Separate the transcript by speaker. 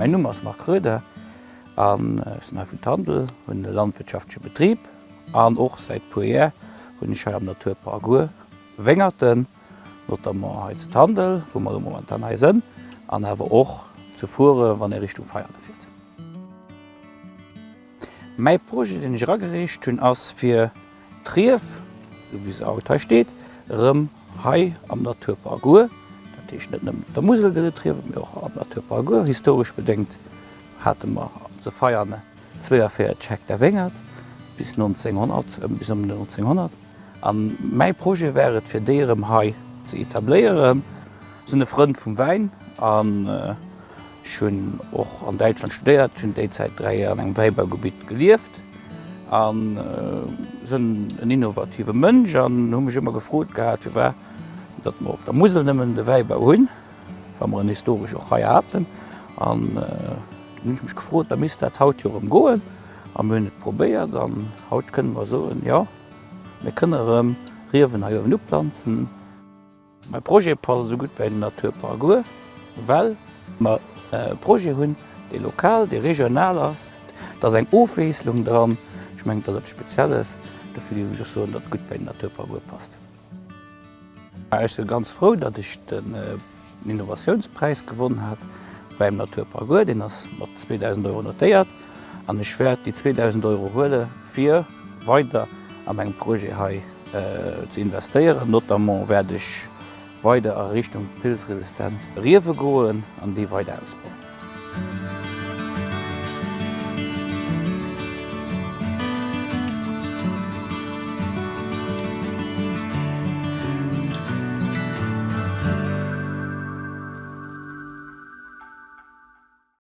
Speaker 1: Mäin Numm ass Marc Roeder an ech sinn hei vun Tandel, hunn e landwirtschaftleche Betrib an och säit puer Jär hunn ech hei am Naturpark Our Wéngerten, notamment hei zu Tandel, wou mer elo momentan hei sënn, an awer och zu Furen, wann ee Richtung Veianen fiert. Mäi Projet, deen ech eragereecht hunn, ass fir d'Rief, esou wéi se haut hei steet, erëm hei am Naturpark Our, dat heescht net nëmmen op der Musel gëtt et Riewen, mee och am Naturpark Our, historesch bedéngt hate mer ze Veiane 42 Hektar Wéngert bis 1900, bis ëm 1900. A mäi Projet war et, fir déi erëm hei ze etabléieren. Ech sinn e Frënd vum Wäin an ech hunn och an Däitschland studéiert, hunn déi Zäit 3 Joer an engem Wäibaugebitt gelieft a sinn en innovative Mënsch an hu mech ëmmer gefrot gehat, firwat datt mer op der Musel nëmmen de Wäibau hunn, wa mer en historesch och hei haten. An dunn hunn ech mech gefrot, da misst dat haut jo erëm goen. A mir hunn et probéiert an haut kënne mer soen, jo, mir kënne erëm Riewen hei uewen uplanzen. Mäi Projet passt esou gutt bäi den Naturpark Our, well mer e Projet hunn, dee lokal, dee regional ass. Et ass eng Ofwiesslung dran. Ech mengen, et ass eppes Spezielles. Dofir géif ech och soen, datt et gutt bäi den Naturpark Our passt. Ech si ganz frou, datt ech den Innovatiounspräis gewonn hat bäim Naturpark Our. Deen ass mat 2.000 Euro notéiert an ech wäert déi 2.000 Euro huele fir weider a mengem Projet hei ze investéieren. Notamment wäert ech weider a Richtung pilzresistent Riewe goen an déi weider ausbauen.